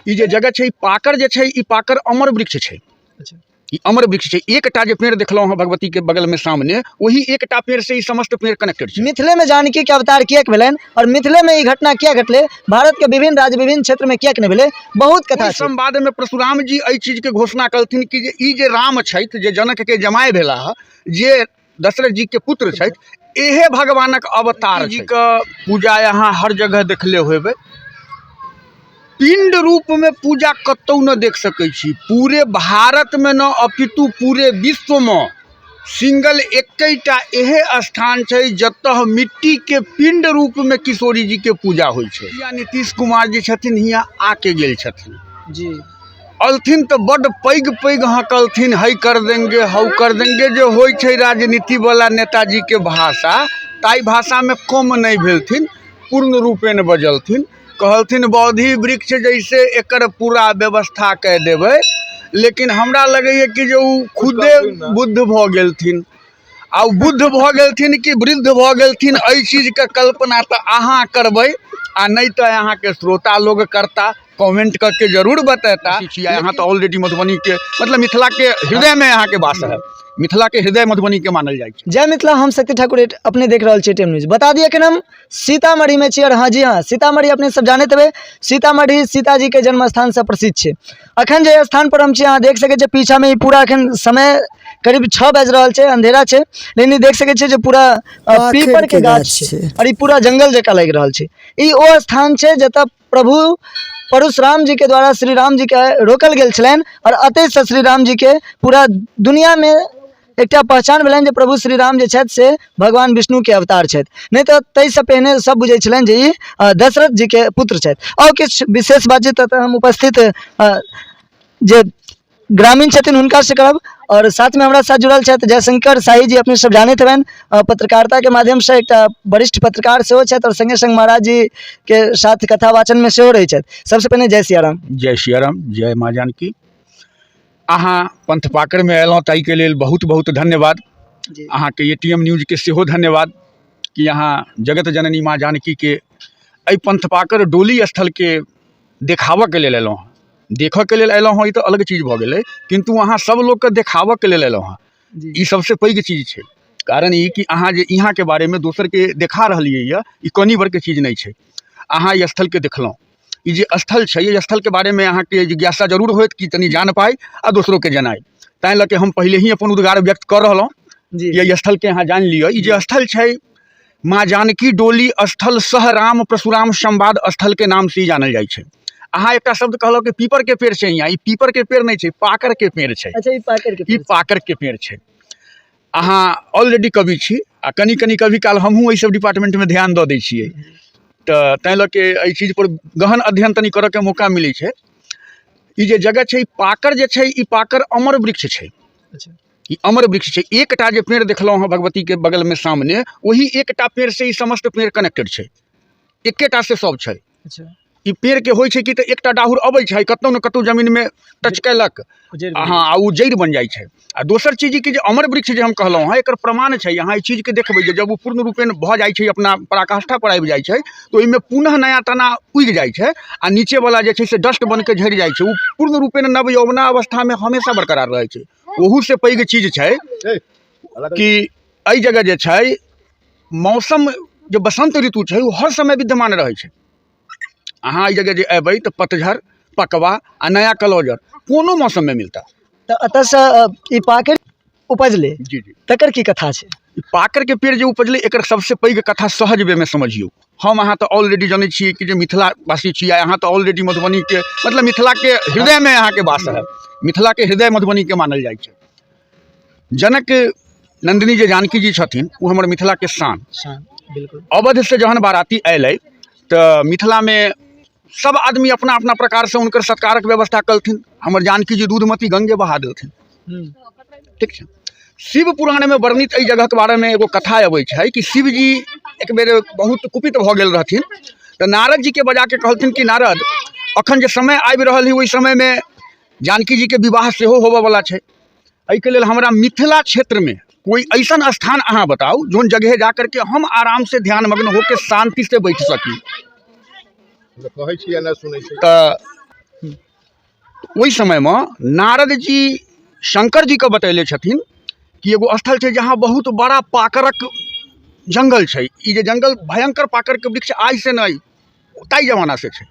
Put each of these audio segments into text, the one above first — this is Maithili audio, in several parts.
ई जे जगह छै, ई पाकड़ जे छै, ई पाकड़ अमर वृक्ष छै। ई अमर वृक्ष छै। एकटा जे पेड़ देखलहुँ हँ भगवती के बगल में सामने, ओही एकटा पेड़ से ई समस्त पेड़ कनेक्टेड छै। मिथिले में जानकी के अवतार किएक भेलनि और मिथिले में ई घटना किया घटलै, भारत के विभिन्न राज्य विभिन्न क्षेत्र में किएक नहि भेलै, बहुत कथा ओहि छै। संवाद में परशुराम जी एहि चीज के घोषणा कलथिन कि जे ई जे राम छथि, जे जनक के जमाय भेलाह, जे दशरथ जी के पुत्र छथि, एहे भगवानक अवतार जी के पूजा यहाँ हर जगह देखले होबै। पिंड रूप में पूजा कतौ न देख सकै छी, पूरे भारत में न अपितु पूरे विश्व में सिंगल एकेटा एहे स्थान छै जतऽ मिट्टी के पिंड रूप में किशोरी जी के पूजा होइ छै। या नीतीश कुमार जी छथिन, हियाँ आके गेल छथिन अलथिन तऽ बड्ड पैघ पैघ हँकलथिन, है कर देंगे हौ कर देंगे, जे होइ छै राजनीति वाला नेताजी के भाषा, ताहि भाषा में कम नहि भेलथिन, पूर्ण रूपेण बजलथिन। कहलथिन बौद्धि वृक्ष जैसे एकर पूरा व्यवस्था कऽ देबै, लेकिन हमरा लगैए कि जे ओ खुदे बुद्ध भऽ गेलथिन। आ ओ बुद्ध भऽ गेलथिन कि वृद्ध भऽ गेलथिन, एहि चीजके कल्पना तऽ अहाँ करबै आ नहि तऽ अहाँके श्रोता लोग करता, कमेंट करके जरूर बतेता। यहाँ तऽ ऑलरेडी मधुबनी के मतलब मिथिला के हृदय में अहाँके वास है, मिथिला के हृदय मधुबनी के मानल जाइ छै। जय मिथिला, हम शक्ति ठाकुर अपने देख रहल छी टीएम न्यूज। बता दिए एखन हम सीतामढ़ी में छी और हाँ जी हाँ, सीतामढ़ी अपने सब जानैत हेबै, सीतामढ़ी सीताजी के जन्म स्थान से प्रसिद्ध छै। अखन जे स्थान पर हम छी अहाँ देख सकै छियै पीछा में ई पूरा अखन समय करीब 6 बाजि रहल छै, अंधेरा छै, लेकिन ई देख सकै छियै जे पूरा पीपर के गाछ छै और ई पूरा जंगल जकाँ लागि रहल छै। ई ओ स्थान छै जतऽ प्रभु परशुराम जी के द्वारा श्री राम जी के रोकल गेल छलनि और अतः से श्री राम जी के पूरा दुनिया में एकटा पहचान भेलनि जे प्रभु श्री राम जे छथि से भगवान विष्णु के अवतार छथि, नहि तऽ ताहिसँ पहिने सब बुझै छलनि जे ई दशरथ जी के पुत्र छथि। और किछु विशेष बातचीत एतऽ हम उपस्थित जे ग्रामीण छथिन हुनका से करब और साथ में हमरा साथ जुड़ल छथि जयशंकर शाही जी, अपने सब जानैत हेबनि, पत्रकारिता के माध्यम से एकटा वरिष्ठ पत्रकार सेहो छथि और संगे संग महाराज जी के साथ कथावाचन में सेहो रहै छथि। सबसे पहिने जय सियाराम। जय सियाराम, जय माँ जानकी। अहाँ पंथपाकड़मे अयलहुँ ताहिके लेल बहुत बहुत धन्यवाद। अहाँके ए टी एम न्यूजके सेहो धन्यवाद कि अहाँ जगत जननी माँ जानकीके एहि पंथपाकड़ डोली स्थलके देखाबऽके लेल अयलहुँ हँ। देखऽके लेल अयलहुँ हँ ई तऽ अलग चीज भऽ गेलै, किन्तु अहाँ सब लोकके देखाबऽके लेल अयलहुँ हँ, ई सबसँ पैघ चीज छै। कारण ई कि अहाँ जे इहाँके बारेमे दोसरके देखा रहलियै यऽ, ई कनि बड़के चीज नहि छै। अहाँ एहि स्थलके देखलहुँ, ई जे स्थल छै एहि स्थलके बारेमे अहाँके जिज्ञासा जरूर होयत कि तनि जान पाइ आ दोसरोके जनाइ, ताहि लऽ के हम पहिले ही अपन उद्गार व्यक्त कऽ रहलहुँ कि एहि स्थलके अहाँ जानि लिअ। ई जे स्थल छै माँ जानकी डोली स्थल सह राम परशुराम संवाद स्थलके नामसँ ई जानल जाइ छै। अहाँ एकटा शब्द कहलहुँ कि पीपरके पेड़ छै यहाँ, ई पीपरके पेड़ नहि छै, पाकड़के पेड़ छै। अच्छा, ई पाकड़के ई पेड़ छै। पाकड़के पेड़ छै। अहाँ ऑलरेडी कवि छी आ कनि कनि कभी काल हमहूँ एहि सब डिपार्टमेंटमे ध्यान दऽ दै छियै, तऽ ताहि लऽ के एहि चीजपर गहन अध्ययन तनि करऽके मौका मिलै छै। ई जे जगह छै, ई पाकड़ जे छै, ई पाकड़ अमर वृक्ष छै। ई अमर वृक्ष छै। एकटा जे पेड़ देखलहुँ हँ भगवतीके बगलमे सामने, ओही एकटा पेड़सँ ई समस्त पेड़ कनेक्टेड छै, एकेटा से सब छै। ई पेड़के होइ छै कि तऽ एकटा डाहुर अबै छै, कतहु ने कतहु जमीनमे टच कयलक, हँ, आ ओ जड़ि बनि जाइ छै। आ दोसर चीज कि जे अमर वृक्ष जे हम कहलहुँ हँ, एकर प्रमाण छै। अहाँ एहि चीजके देखबै जे जब ओ पूर्ण रूपेण भऽ जाइ छै, अपना पराकाष्ठा पर आबि जाइ छै, तऽ ओहिमे पुनः नया तना उगि जाइ छै आ नीचेवला जे छै से डस्ट बनिके झड़ि जाइ छै। ओ पूर्ण रूपेण नव यौवना अवस्थामे हमेशा बरकरार रहै छै। ओहूसँ पैघ चीज छै कि एहि जगह जे छै मौसम जे बसन्त ऋतु छै ओ हर समय विद्यमान रहै छै। अहाँ एहि जगह जे अयबै तऽ पतझड़, पकवा आ नया कलौजर कोनो मौसममे मिलता। तऽ एतऽसँ ई पाकड़ि उपजलै, जी जी, तकर की कथा छै? ई पाकड़िके पेड़ जे उपजलै एकर सबसँ पैघ कथा सहज वेमे समझियौ। हम अहाँ तऽ ऑलरेडी जनै छियै कि जे मिथिलावासी छी, आ अहाँ तऽ ऑलरेडी मधुबनीके मतलब मिथिलाके हृदयमे अहाँके वास है, मिथिलाके हृदय मधुबनीके मानल जाइ छै। जनक नन्दिनी जे जानकी जी छथिन ओ हमर मिथिलाके शान। शान, बिल्कुल। अवधसँ जहन बाराती अयलै तऽ मिथिलामे सब आदमी अपना अपना प्रकारसँ हुनकर सत्कारक व्यवस्था कलथिन। हमर जानकी जी दूधमती गंगे बहा देलथिन। ठीक छै। शिव पुराणमे वर्णित एहि जगहके बारेमे एगो कथा अबै छै कि शिवजी एक बेर बहुत कुपित भऽ गेल रहथिन, तऽ नारद जीके बजाके कहलथिन कि नारद, अखन जे समय आबि रहल है ओहि समयमे जानकी जीके विवाह सेहो होबऽवला छै, एहिके लेल हमरा मिथिला क्षेत्रमे कोइ ऐसन स्थान अहाँ बताउ जोन जगह जा करके हम आराम से ध्यानमग्न होके शांति से बैठ सकी। कहै छियै नहि सुनै छै। तऽ ओहि समयमे नारद जी शङ्कर जीके बतेले छथिन कि एगो स्थल छै जहाँ बहुत बड़ा पाकड़क जङ्गल छै। ई जे जङ्गल भयङ्कर पाकड़के वृक्ष आइसँ नहि, ताहि जमानासँ छै।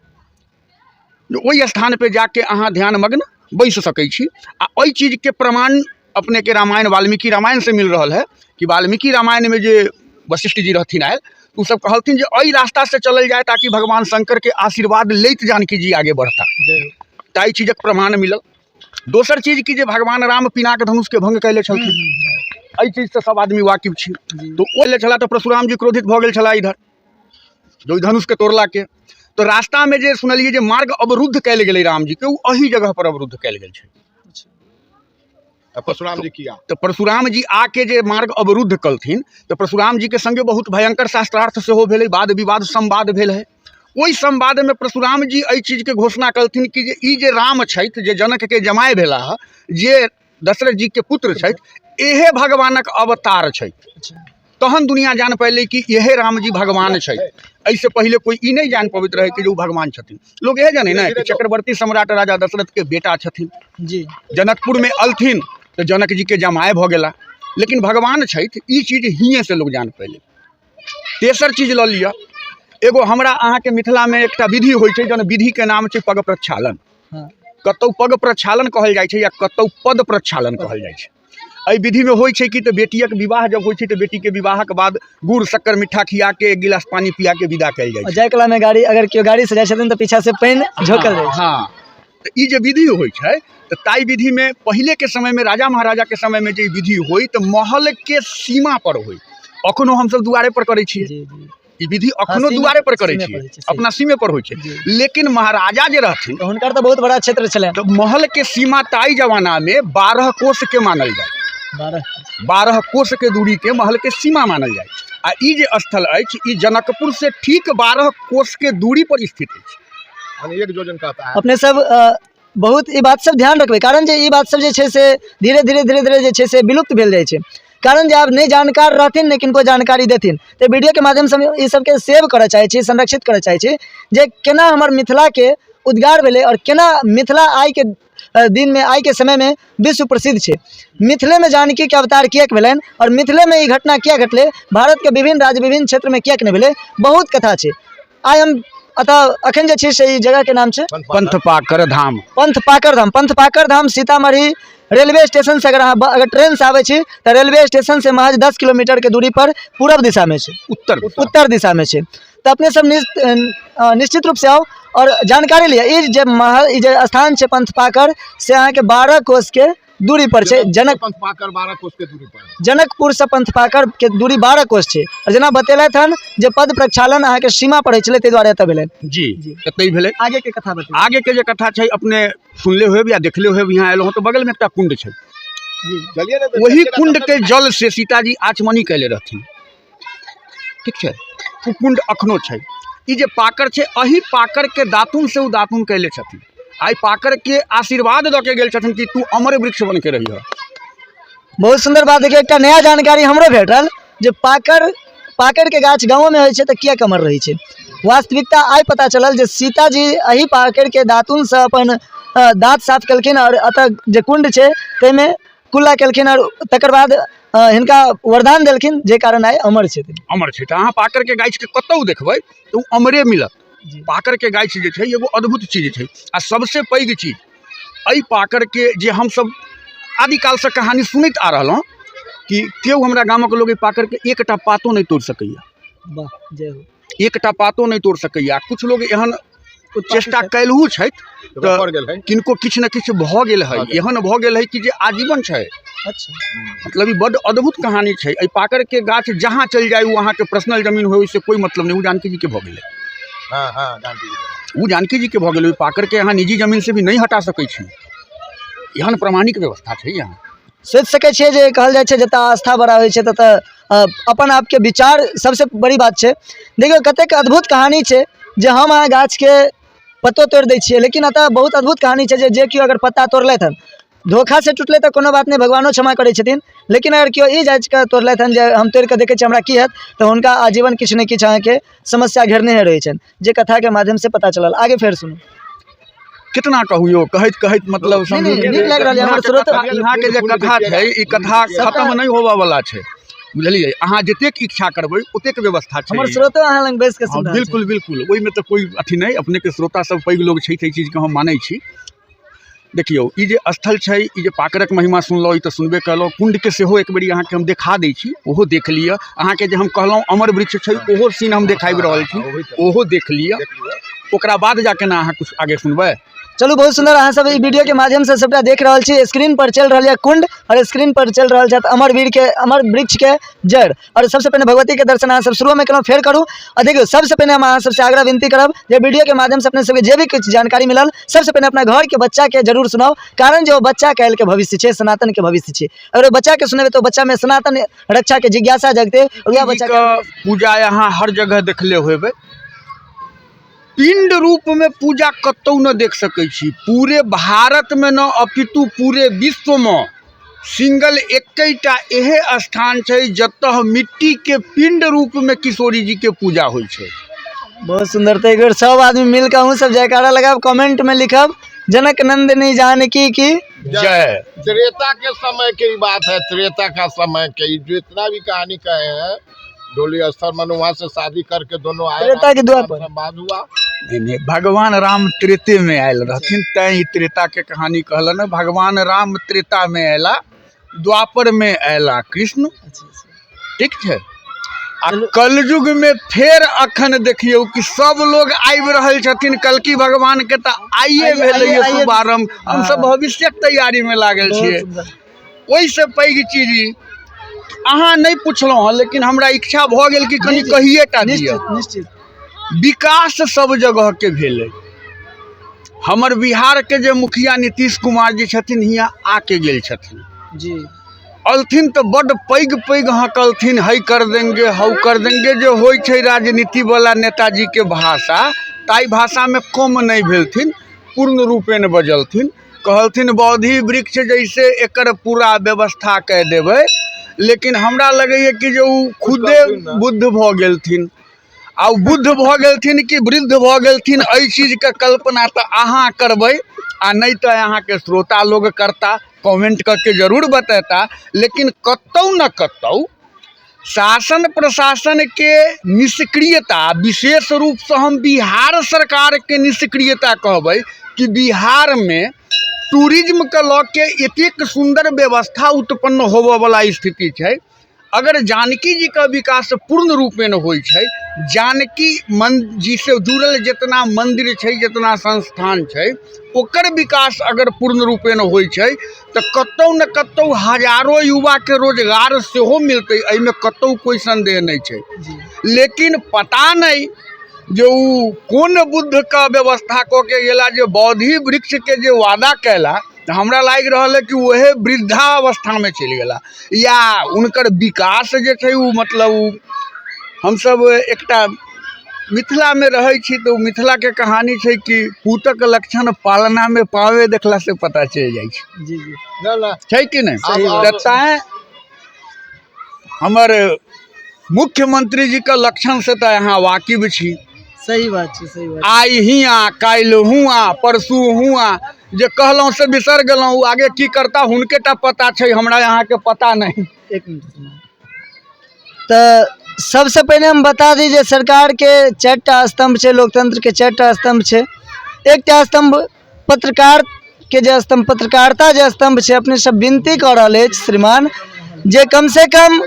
ओहि स्थानपर जाके अहाँ ध्यानमग्न बैस सकै छी। आ एहि चीजके प्रमाण अपनेके रामायण, वाल्मीकि रामायणसँ मिल रहल है कि वाल्मीकि रामायणमे जे वशिष्ठ जी रहथिन आयल, ओ सब कहलथिन जे एहि रास्तासँ चलल जाय ताकि भगवान शङ्करके आशीर्वाद लैत जानकी जी आगे बढ़ता। ताहि चीजक प्रमाण मिलल। दोसर चीज कि जे भगवान राम पिनाक धनुषके भङ्ग कयले छलखिन, एहि चीजसँ सब आदमी वाकिफ छी। तऽ ओ ले छलाह तऽ परशुराम जी क्रोधित भऽ गेल छलाह इधर जो धनुषके तोड़लाके। तऽ रास्तामे जे सुनलियै जे मार्ग अवरुद्ध कयल गेलै राम जीके, ओ एही जगह पर अवरुद्ध कयल गेल छै। परशुराम जी किया? तऽ परशुराम जी आके जे मार्ग अवरुद्ध कलथिन तऽ परशुराम जीके संगे बहुत भयंकर शास्त्रार्थ सेहो भेलै, वाद विवाद संवाद भेल है। ओहि संवादमे परशुराम जी एहि चीजके घोषणा कलथिन कि जे ई जे राम छथि, जे जनकके जमाय भेलाह, जे दशरथ जीके पुत्र छथि, इहे भगवानक अवतार छथि। तहन दुनिया जान पयलै कि इहे रामजी भगवान छथि। एहिसँ पहिले कोइ ई नहि जान पबैत रहै कि जे ओ भगवान छथिन। लोक इएह जानै ने कि चक्रवर्ती सम्राट राजा दशरथके बेटा छथिन जी, जनकपुरमे अलथिन तऽ जनक जीके जमाय भऽ गेला, लेकिन भगवान छथि ई चीज हियेँसँ लोक जान पयलै। तेसर चीज लऽ लिअ, एगो हमरा अहाँके मिथिलामे एकटा विधि होइ छै, जौन विधिके नाम छै पग प्रक्षालन। कतहु पग प्रक्षालन कहल जाइ छै या कतहु पद प्रक्षालन कहल जाइ छै। एहि विधिमे होइ छै कि तऽ बेटियक विवाह जब होइ छै तऽ बेटीके विवाहक बाद गुड़ शक्कर मिठ्ठा खियाके एक गिलास पानि पियाके विदा कयल जाइ छै। जाय कला में गाड़ी, अगर केओ गाड़ी से जाइ छथिन तऽ पीछा से पानि झोकल जाइ छै। हँ, तऽ ई जे विधि होइ छै तऽ ताहि विधिमे पहिलेके समयमे राजा महाराजाके समयमे जे ई विधि होइ तऽ महलके सीमा पर होइ। अखनो हमसब दुआरे पर करै छियै। जी जी। ई विधि अखनो सीमे दुआरे पर करै सीमे छियै, पर होइ छै, सही। अपना सीमे पर होइ छै। जी। लेकिन महाराजा जे रहथिन तऽ हुनकर तऽ बहुत बड़ा क्षेत्र छलनि। तऽ महल के सीमा ताहि जमाना में 12 कोस के मानल जाय, 12 कोस के दूरी के महल के सीमा मानल जाय। आ ई जे स्थल अछि ई जनकपुर से ठीक 12 कोस के दूरी पर स्थित अछि। यानी एक जोजन कहता है। अपने सब बहुत ई बात सब ध्यान रखबै, कारण जे ई बात सब जे छै से धीरे धीरे धीरे धीरे जे छै से विलुप्त भेल जाइ छै। कारण जे आब नहि जानकार रहथिन नहि किनको जानकारी देथिन। तऽ वीडियोके माध्यमसँ हम ई सबके सेव करऽ चाहै छी, संरक्षित करऽ चाहै छी जे केना हमर मिथिलाके उद्गार भेलै आओर केना मिथिला आइके दिनमे, आइके समयमे विश्व प्रसिद्ध छै। मिथिलेमे जानकीके अवतार किएक भेलनि आओर मिथिलेमे ई घटना किएक घटलै, भारतके विभिन्न राज्य विभिन्न क्षेत्रमे किएक नहि भेलै, बहुत कथा छै। आइ हम अतऽ अखन जे छै से ई जगहके नाम छै पंथपाकर धाम। पंथपाकर धाम। पंथपाकर धाम सीतामढ़ी रेलवे स्टेशन से अगर अहाँ अगर ट्रेन से आबै छी तऽ रेलवे स्टेशन से महज 10 किलोमीटर के दूरी पर पूरब दिशा में छै, उत्तर उत्तर दिशा में छै। तऽ अपने सब निश्चित रूप से आउ और जानकारी लिअ। ई जे महल, ई जे स्थान छै पंथपाकर, से अहाँके 12 कोस के दूरी पर छै। जनक पंथपाकर 12 कोस के दूरी पर। जनकपुर से पंथपाकर के दूरी 12 कोस छै। और जेना बतेलथि हन जे पद प्रक्षालन अहाँके सीमा पर होइ छलै, ताहि दुआरे एतऽ भेलै। जी, एतै भेलै। आगे के कथा बतैयौ। आगे के जे कथा छै अपने सुनले होयब या देखले होयब, यहाँ एलहुँ तऽ बगलमे एकटा कुंड छै। चलिए ने, ओही कुंड के जल से सीताजी आचमनी कैले रहथिन, ठीक छै। ओ कुंड अखनो छै। ई जे पाकर छै, एही पाकर के दातुन से ओ दातुन कैले छथिन। आइ पाकर के आशीर्वाद दऽ के गेल छथिन कि तू अमर वृक्ष बन के रहिह। बहुत सुंदर बात। देखियौ, एकटा नया जानकारी हमरो भेटल जे पाकर के गाछ गाँवोमे होइ छै तऽ किएक अमर रहै छै। वास्तविकता आइ पता चलल जे सीताजी एही पाकर के दातुनसँ अपन दाँत साफ केलखिन आओर एतऽ जे कुण्ड छै ताहिमे कुल्ला केलखिन आओर तकर बाद हिनका वरदान देलखिन, जे कारण आइ अमर छथिन। अमर छै। तऽ अहाँ पाकरके गाछके कतहु देखबै तऽ ओ अमरे मिलत। पाकरके गाछ जे छै एगो अद्भुत चीज छै। आ सबसँ पैघ चीज एहि पाकरके जे हमसब आदिकालसँ कहानी सुनैत आ रहलहुँ कि केओ हमरा गामक लोक एहि पाकरके एकटा पातो नहि तोड़ि सकैए। वाह, जय हो। एकटा पातो नहि तोड़ि सकैए। किछु लोग एहन चेष्टा कयलहु छथि तऽ किनको किछु ने किछु भऽ गेल है, एहन भऽ गेल है कि जे आजीवन छै। अच्छा। मतलब ई बड्ड अद्भुत कहानी छै। एहि पाकरके गाछ जहाँ चलि जाय ओ अहाँके पर्सनल जमीन होइ ओहिसँ कोइ मतलब नहि, ओ जानकी जीके भऽ गेलै। हँ हँ, जानकी जी। ओ जानकी जीके भऽ गेलै। ओहि पाकरके अहाँ निजी जमीन से भी नहि हटा सकै छी। एहन प्रमाणिक व्यवस्था छै यहाँ। सोचि सकै छियै जे कहल जाइ छै जतऽ आस्था बड़ा होइ छै ततऽ अपन आपके विचार सबसँ बड़ी बात छै। देखियौ कतेक अद्भुत कहानी छै जे हम अहाँ गाछके पत्तो तोड़ि दै छियै, लेकिन एतऽ बहुत अद्भुत कहानी छै जे केओ अगर पत्ता तोड़लथि हन, धोखासँ टुटलै तऽ कोनो बात नहि, भगवानो क्षमा करै छथिन, लेकिन अगर केओ ई जाँचिके तोड़लथि हन जे हम तोड़िकऽ देखै छियै हमरा की हैत, तऽ हुनका आजीवन किछु ने किछु अहाँके समस्या घेरने रहै छनि, जे कथाके माध्यमसँ पता चलल। आगे फेर सुनू। कितना कहू यौ, कहैत कहैत मतलब नहीं, नहीं, नीक लागि रहल यऽ हमर श्रोता। यहाँ के जे कथा छै, ई कथा खत्म नहि होबऽ वाला छै, बुझलियै? अहाँ जतेक इच्छा करबै ओतेक व्यवस्था छै। हमर श्रोतो अहाँ लग बैस के हँ, सुनि रहल छै। बिल्कुल बिल्कुल, ओहिमे तऽ कोइ अथी नहि। अपनेके श्रोता सब पैघ लोग छै, एहि चीजके हम मानै छी। देखियौ, ई जे स्थल छै, ई जे पाकड़क महिमा सुनलहुँ, ई तऽ सुनबे कयलहुँ। कुण्डके सेहो एक बेरी अहाँके हम देखा दै छी, ओहो देख लिअ। अहाँके जे हम कहलहुँ अमर वृक्ष छै, ओहो सीन हम देखाबि रहल छी, ओहो देख लिअ। ओकरा बाद जाके ने अहाँ किछु आगे सुनबै। चलू, बहुत सुंदर। अहाँ सब ई वीडियो के माध्यम से सबटा देख रहल छी। स्क्रीन पर चलि रहल यऽ कुंड और स्क्रीन पर चलि रहल छथि अमर वीर के, अमर वृक्ष के जड़। और सबसे पहिने भगवती के दर्शन अहाँ सब शुरू में केलहुँ, फेर करू। आ देखियौ, सबसे पहिने हम अहाँ सबसे आग्रह विनती करब जे वीडियो के माध्यम से अपने सबके जे भी किछु जानकारी मिलल, सबसे पहिने अपना घर के बच्चा के जरूर सुनाउ, कारण जे ओ बच्चा काल्हि के भविष्य छै, सनातन के भविष्य छै। अगर ओ बच्चा के सुनेबै तऽ ओ बच्चा में सनातन रक्षा के जिज्ञासा जगतै। वएह बच्चा के पूजा अहाँ हर जगह देखले होबै, पिंड रूप में पूजा कतौ न देख सकै छी पूरे भारत में न अपितु पूरे विश्व में। सिंगल एकेटा एहे स्थान छै जतऽ मिट्टी के पिंड रूप में किशोरी जी के पूजा होइ छै। बहुत सुंदर। तऽ एक बेर सब आदमी मिल के अहूँ सब जयकारा लगाब, कमेंट में लिखब जनक नंदिनी जानकी की जय। त्रेता के समय के ही बात है, त्रेता का समय के जितना भी कहानी कहे हैं, डोली स्थल मन वहाँ से शादी करके दोनों आए, त्रेता के द्वार पर संवाद हुआ। नहीं नहीं, भगवान राम त्रेते में आयल रहथिन, तैं ई त्रेता के कहानी कहलन। भगवान राम त्रेता में अयला, द्वापर में अयला कृष्ण, ठीक छै? आ कलयुग में फेर अखन देखियौ कि सब लोग आबि रहल छथिन। कल्कि भगवान के तऽ आइए भेलैए शुभारंभ। हमसब भविष्यक तैयारी में लागल छियै। ओहिसँ पैघ चीज ई अहाँ नहि पुछलहुँ हँ, लेकिन हमरा इच्छा भऽ गेल कि कनि कहिए टा दिअ। निश्चित। विकास सब जगहके भेलै। हमर बिहारके जे मुखिया नीतीश कुमार जी छथिन, हियाँ आके गेल छथिन जी। अलथिन तऽ बड्ड पैघ पैघ हँकलथिन, है कर देंगे, हौ कर देंगे, जे होइ छै राजनीतिवला नेताजीके भाषा, ताहि भाषामे कम नहि भेलथिन, पूर्ण रूपेण बजलथिन। कहलथिन बोधि वृक्ष जैसे एकर पूरा व्यवस्था कऽ देबै। लेकिन हमरा लगैए कि जे ओ खुदे बुद्ध भऽ गेलथिन। आ ओ बुद्ध भऽ गेलथिन कि वृद्ध भऽ गेलथिन, एहि चीजके कल्पना तऽ अहाँ करबै आ नहि तऽ अहाँके श्रोता लोग करता, कमेंट करके जरूर बतेता। लेकिन कतहु ने कतहु शासन प्रशासन के निष्क्रियता, विशेष रूपसँ हम बिहार सरकारके निष्क्रियता कहबै कि बिहारमे टूरिज्मके लऽ के एतेक सुन्दर व्यवस्था उत्पन्न होबऽवला स्थिति छै। अगर जानकी जीके विकास पूर्ण रूपेण होइ छै, जानकी मन जी से जुड़ल जितना मन्दिर छै, जितना संस्थान छै, ओकर विकास अगर पूर्ण रूपेण होइ छै तऽ कतहु ने कतहु हजारो युवाके रोजगार सेहो मिलतै, एहिमे कतहु कोइ सन्देह नहि छै। लेकिन पता नहि जे ओ कोन बुद्धके व्यवस्था कऽ के गेला जे बोधि वृक्षके जे वादा कयला, तऽ हमरा लागि रहल है कि उएह वृद्धावस्थामे चलि गेला या हुनकर विकास जे छै ओ मतलब ओ हमसब एकटा मिथिलामे रहै छी तऽ ओ मिथिलाके कहानी छै कि पूतक लक्षण पालनामे पावे देखलासँ पता चलि जाइ छै। जी जी। छै कि नहि? तऽ तैँ हमर मुख्यमंत्री जीके लक्षणसँ तऽ अहाँ वाकिफ छी। सही बात छै, सही बात। आइ हियाँ, काल्हि हुआँ, परसू हुआँ, जे कहलहुँ से बिसरि गेलहुँ। ओ आगे की करता हुनके टा पता छै, हमरा अहाँके पता नहि। एक मिनट। तऽ सबसँ पहिने हम बता दी जे सरकारके 4टा स्तम्भ छै, लोकतंत्रके 4टा स्तम्भ छै। एकटा स्तम्भ पत्रकार के जे स्तम्भ, पत्रकारिता जे स्तम्भ छै, अपने सब विनती कऽ रहल अछि श्रीमान जे कम से कम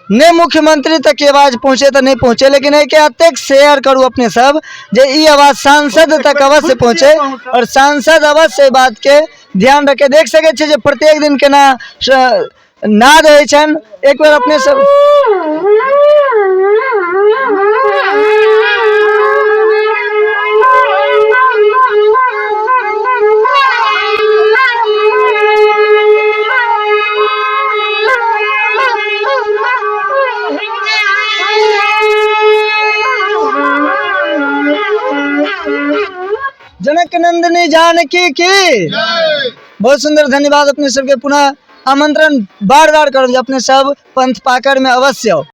नहि मुख्यमंत्री तक के आवाज पहुँचे तऽ नहि पहुँचे, लेकिन एहिके एतेक शेयर करू अपने सब जे ई आवाज सांसद तक अवश्य पहुँचे और सांसद अवश्य एहि बात के ध्यान रखे। देख सकै छियै जे प्रत्येक दिन केना नाद होइ छनि। एक बेर अपने सब जनक नंदिनी जानकी की। बहुत सुंदर, धन्यवाद अपने सबके। पुनः आमंत्रण बार बार करब जे अपने सब पंथ पाकर में अवश्य आओ।